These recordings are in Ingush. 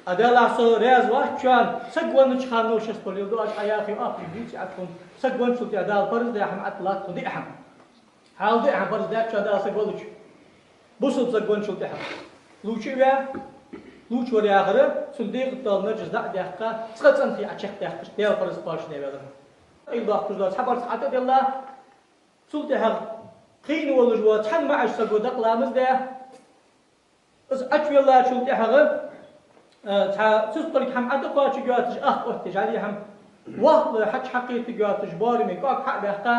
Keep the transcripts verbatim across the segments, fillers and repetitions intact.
А Даьллахь, со раьза вац шоана, саг веннача хана новшество леладу аша, хьа яхе, оапаш бийца Ӏа тхона, саг венначул тӀехьа Дала парз даь хӀама Ӏа тӀалатт тхона, диъ хӀама. Хьал диъ хӀама парз даьд шоана Дала саг веннача. Бусалба саг венначул тӀехьа лувча а ваь, лувча вар яхар, цун дегӀа тӀа дола нажас дӀа а даьккха, цкъа цӀенхий Ӏочакхдаьккхача, Даьла парз кхоачашде ваьлар. Къайладоаккхаш дола цхьа барзкъа ӀотӀаделла, цул тӀехьагӀа кхийна волаш вола цхьан маӀача саго дакъа ламаз даь, из Ӏочувеллачул тӀехьагӀа, а, цхьа цусталг хӀама ӀотӀакхоачаргйоацаш, ах оттаеш, жӀали хӀама, вахлой хьачу хьакхетаргйоацаш, боараме кӀоаг хьа а баьккха,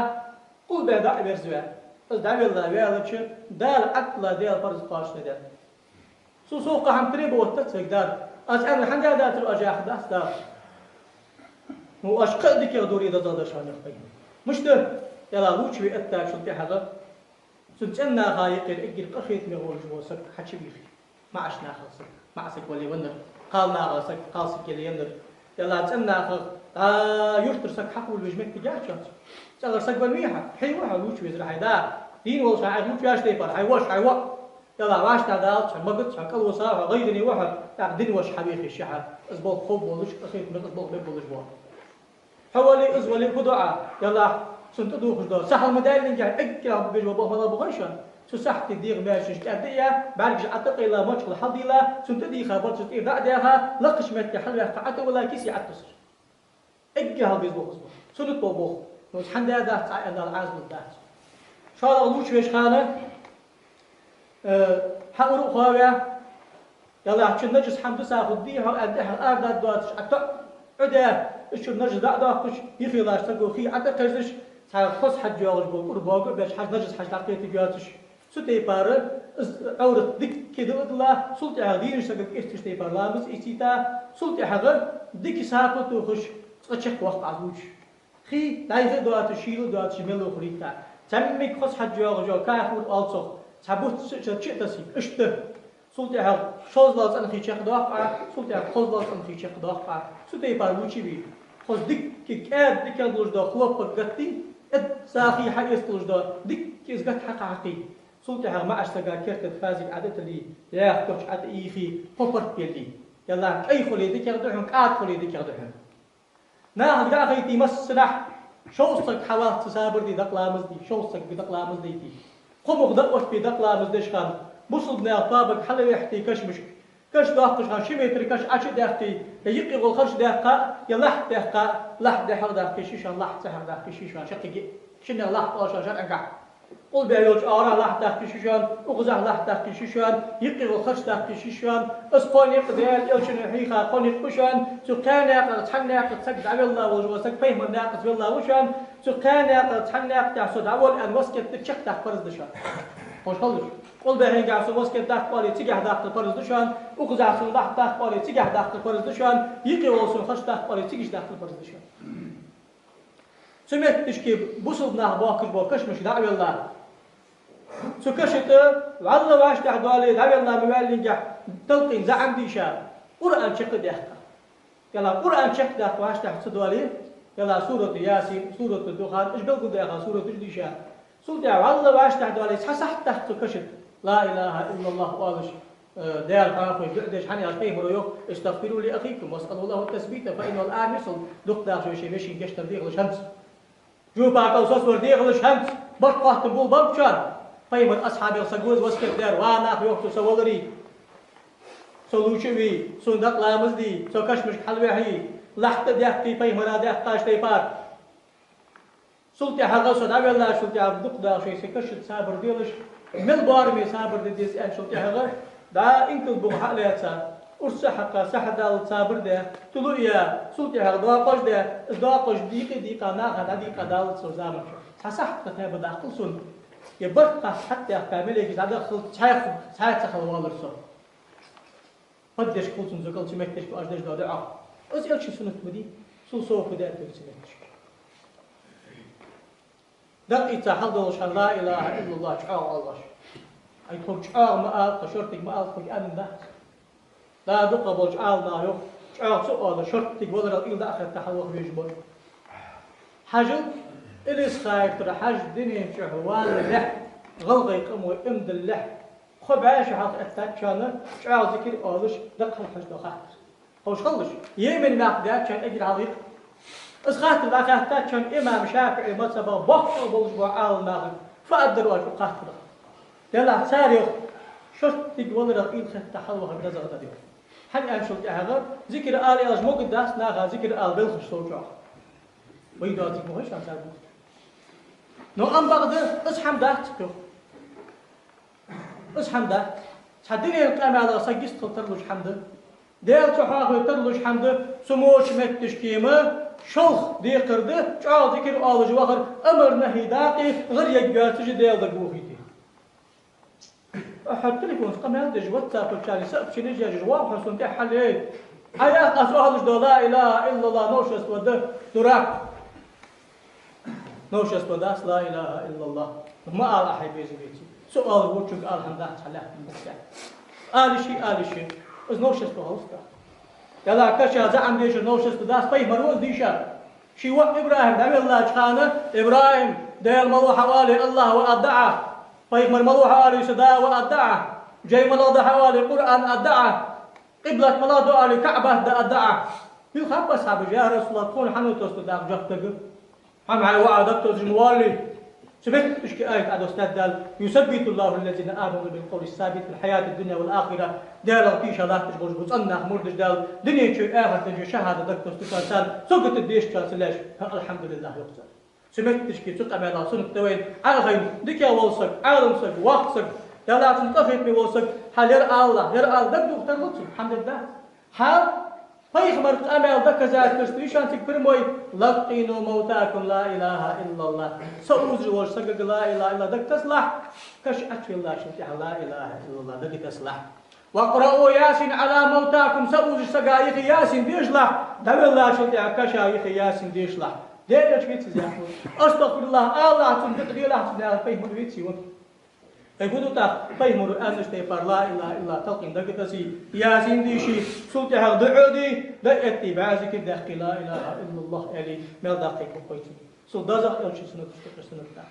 къулбехьа дӀа а верзаваь, из дӀавелла ваьлча, Дала Ӏаьттала Даьла парз кхоачашдаьд. Цо сох кхы хӀама требовать дац вайга Дала. Аз аьннар хӀана даьдацар оаш яхар дац Дала. Ну, оаш кхы а дикагӀа дурий дезагӀа да шоана, йоах пайхамара. Мишта? Даьллахь, лувчаве эттачул тӀехьагӀа цун цӀен наха юкъера эггара къахетаме волаш вола саг хьачувийхе. МаӀача нахах саг, маӀа саг вале веннар, кхалнахах саг, кхалсаг яле еннар. Даьллахь, цӀен нахах, дӀа юртара саг хьахулавеш моттиг яц шоана. ЦӀагӀара саг венна вий хьа? Хье ва хьо лувчавезар хьай да. Дийна волаш хьо Ӏайха лувчаваьча тайпара, хьай воша, хьай воӀ. Даьллахь, вӀаштӀехьа далац хьо, магац хьо, кӀалвисав хьо, гӀайгӀане ва хьо, тӀаккха дина воша хьавехе ший хьа. Из болх хов болаш, къахетамах из болх бергболаш ва. Хьо вале, из вале, фу ду Ӏа? Даьллахь, цунна тӀадувхаш дола сахьал ма даьллинге, эггара хьалха беш бола болх малагӀа ба хой шоана? Цу сахьте дегӀа маьженаш тӀаьрдаъя, бӀаргаш ӀотӀакъайла, мочхал хьалдийла, цунна тӀадийха барзкъаш тӀера дӀа а даьха, лакхача метте хьалваьккха ӀотӀавелла, кисе ӀотӀатесар. Эггара хьалха беза болх из ба. Суннат бола болх. Ну, из хӀана даьдац Ӏа аьнна, Дала Ӏазап лургдац. ШоллагӀа лувчавеча хана, э, хьа ура а хоаваь, Даьллахь, чу нажас хӀама дисса хургдий хьона аьнна, тӀехьа арадаргдоацаш, ӀотоӀ, Ӏу даь, из чура нажас дӀа а доаккхаш, юхе латтача саго хий ӀотӀакхерзаш, цхьа хоза хьаж йоагӀаш бола кӀур бога а беш, хьаж нажас хьаж дӀакхетаргйоацаш. Цу тайпара из Ӏоврат дикка дила а дилла, цул тӀехьагӀа дийнача сагага эцаш тайпара ламаз эцийта, цул тӀехьагӀа дика сапа а тохаш, цкъа чакхваккха Ӏа из лувча. Хий дӀайха а доацаш, шийла а доацаш, мел лохар йита. Цхьаммига хоза хьаж йоагӀаш йола кафир оал цох, цхьа бутт чу а тасийта, иштта. Цул тӀехьагӀа шозлагӀа цӀенхий чакхдоаккх Ӏа, цул тӀехьагӀа кхозлагӀа цӀенхий чакхдоаккх Ӏа. Цу тайпара лувчаве. Хоза дикка, кӀаьда дикагӀа долаш дола хлопок гатте, эд сахий хьаэцалуш дола дикка из гатта хьакхахьекхе. Цул тӀехьагӀа маӀача сага керта тӀа хазийга ӀотӀатиле, яьха курча ӀотӀаийхе, кхо паргӀата елле. Даьллахь, кӀай хуле дикагӀа да хьона, кӀада хуле дикагӀа да хьона. Нахага дӀа а хайте массанахьа, шовзткъа саг хьаваллалца сабар де дакъа ламаз де, шовзткъа саг дакъа ламаз дайте. Кхо мугӀ дӀа а оттабе дакъа ламаз деча хана, бусалба наьха тоабага хьалвехьийте кашамашка. Каш доаккхаш хана ши метр каш Ӏочу а даьккхе, е юкъе гӀолла харш даьккха, е лахьт даьккха, лахьт дехьа а даккхе, ши шоана, лахьт цӀагӀа даккхе, ши шоана, шаккхе. Шиннех лахьт оал шоана шарӀагахьа. Къулбехьа йолча оагӀорахьа лахьт даккхе ши шоана, укхазахьа лахьт даккхе ши шоана, юкъе гӀолла харш даккхе ши шоана, из кхо никъ Даьла Элчано хьийха кхо никъ ба шоана, цу кхаь наькъах цхьан наькъа саг дӀавелла волаш вола саг пайхамара наькъаца велла ва шоана, цу кхаь наькъах цхьан наькъа тӀа со дӀаволла аьнна васкет даь чакхдаккха парз да шоана. Ховш хилалаш. Къулбехьенгахьа сона васкет даккха оале, цигахьа даккхар парз да шоана, укхазахьа сона лахьт даккха оале, цигахьа даккхар парз да шоана, юкъе гӀолла сона харш даккха оале, цига даккхар парз да шоана. Цу метташка бусалба нах боаккхаш бола кашамашка дӀа а велла, цу каша тӀа вӀалла вӀаштӀехьа доале, дӀавелла ма ваьллинге, талкъин заӀам дийша, Къуръан чакх а даьккха. Даьллахь, Къуръан чакхдаккха вӀаштӀехьа ца доале, Даьллахь, сурату Ясин, сурату Духан, уж белгалдаьха сураташ дийша. Цул тӀехьа вӀалла вӀаштӀехьа доале, цхьа сахьат даккха цу каша тӀа, لا إله إلا الله оалаш, э, Даьла хьоахавеш дуӀа деш, хӀана аьлча пайхамара йоах: استغفروا لأخيكم واسألوا له التثبيت فإنه الآن يسأل. ДукхагӀа шоай шоай вешийна гешт дар дехалаш хӀанз. Жопа кӀал сосвар дехалаш хӀанз. Барт-хоттам болабалба шоана. Пайхамара асхьабех саг ва из васкет даьр: ва нах, йоах цо, со валаре, со лувча а ве, сона дакъа ламаз де, со кашамашка хьалвехье, лахьт а даьккхе, пайхамара даьккхача тайпара. Цул тӀехьагӀа со дӀавеллачул тӀехьагӀа дукхагӀа шоай са каша тӀа сабар делаш, мел боараме сабар де деза аьнначул тӀехьагӀа, дӀа инкал бугӀа хьа а лаьца, урс а хьакха, сахьат даллалца сабар даь, тӀулу а яь, цул тӀехьагӀа доакъош даь, из доакъош дийкъа а дийкъа, наха дӀадийкъа даллалца цу заман чу. Цхьа сахьат кхы тайпа даккхал сона. Е барт-хатта хьатӀадаьккха, малейкаш дӀадаххалца цхьаь, цхьаь ца хила воаллар со. Поддержка хул цунна цу метташка оаш деш дола дуӀа. Из Элчан суннат ма дий, цул совгӀа фу даьд вайга цу метташка. Дакъа ийца хьалдолаш хана لا إله إلا الله чӀоагӀа оалаш. Ай, тхога чӀоагӀа ма ала, тха шортига ма ала, тхога аьнна дац. Да, дукхагӀа болча Ӏаламнаха йоах, чӀоагӀа ца оалаш, шортига валарах уйла дӀа а хетта хьалваха везаш ба. Хьажал, Илисха-Юртара Хьажа дунен чу валалехь, гӀалгӀай къамо иман диллалехь, кхо бӀаь шу хьалха эттад шоана чӀоагӀа зикар оалаш, дакъа хьалхашдола хаттар. Ховш хилалаш, Йемен мехка даьча шоана эггара хьалха. Из хаттар дӀахаьттача имам ШафиӀий мазхӀабах боккха болаш бола Ӏаламнаха, фу аргдар оаш укх хаттарах? Деллахь, цар йоах, шортига валарах уйла хетта хьалвахар дезагӀа да, йоах. ХӀана аьлча, цул тӀехьагӀа зикр ала аьлча могаргдац наха зикр ала белхаш совчох. Вай доацилга ма хой шоана цар бухтар. Но ам бакъда, из хӀама дац, йоах. Из хӀама дац. Цхьа дунен къамаьлах саг йистхила тарлуш хӀама да. Даьла цу хьоахаве тарлуш хӀама да, цу моча метташка ма шолха декхар да, чӀоагӀа зикр оалаш вахар, амар-нахьи дакъа, гӀар егга йоацаш Даьла дагавохийта. Ахьа телефонца къамаьл деш, ватсапа чу сообщени еш, вахар сона тӀехьа хьалъяй. Ӏа яхаш аз оалаш да ла илахӀа иллаллахӀ, новшество да, дурак. Новшество дац ла илахӀа иллаллахӀ. Ма ала хьай безам беций. Цо оалар вочунга ала хӀама дац хьа лаьттан бухтехь. Ала йиш я, ала йиш я. Из новшество хилац. Деллахь, каша заӀам дешар новшество дац, пайхамара ва из дийшар. Ший воӀ ИбрахӀим дӀавеллача хана: ИбрахӀим, Даьла малав хьа оале, АллахӀ ва аргда Ӏа. Пайхамар малав хьа оале, са да ва аргда Ӏа. Жай малагӀа да хьа оале, Къуръан аргда Ӏа. Къиблат малагӀа да оале, КаӀбат да аргда Ӏа. Юха хаттар асхьабаша: я РасулаллахӀ, тхона хьан ва тоста дакъа жоп дага? Хьа мара ваӀа дагатосаш ма валлий. Цу метташка аят Ӏодоссадаьд Дала: يثبت الله الذين آمنوا بالقول الثابت في الحياة الدنيا والآخرة. Даьлах тийша латташ болаш бола цӀена нах мурдаш Дала дунен чу, ахарта чу шахӀадат дагатоссаду царна, сагота дешачарца лаьш. ХӀа, алхьамдулиллахӀ, йоах цар. Цу метташка цу къамаьлах суннат да вайна Ӏохайна, дика вола саг, Ӏалам саг, воккха саг, Даьлах цунна къахетаме вола саг, хьа лер ала, лер ала дагадоха тарлу цунна, хӀама дергдац. Хьа пайхамара къамаьла доказательство я шоана цига прямой: لقنوا موتاكم لا إله إلا الله. Са узаш волча сагага ла илахӀа иллаллахӀ дагатасалахь, каша Ӏочувеллачул тӀехьагӀа ла илахӀа иллаллахӀ дагатасалахь. واقرؤوا يس على موتاكم. Са узача сага юхе Ясин дешалахь, дӀавеллачул тӀехьагӀа каша юхе Ясин дешалахь. Даьла Элча веций из яхар? АстагӀфируллахӀ алалахь цунна, дика делахь цунна, аьнна пайхамара веций вайна? Ай, фу ду тӀаккха, пайхамара аьннача тайпара ла илахӀа иллаллахӀ талкъин дагатассе, Ясин дийше, цул тӀехьагӀа дуӀа де, дӀаэтте бӀаь зикр даьккхе, ла илахӀа иллаллахӀ аьле, мел даккхе боккхийта. Цул дезагӀа Элчан суннаташ тӀа суннат да.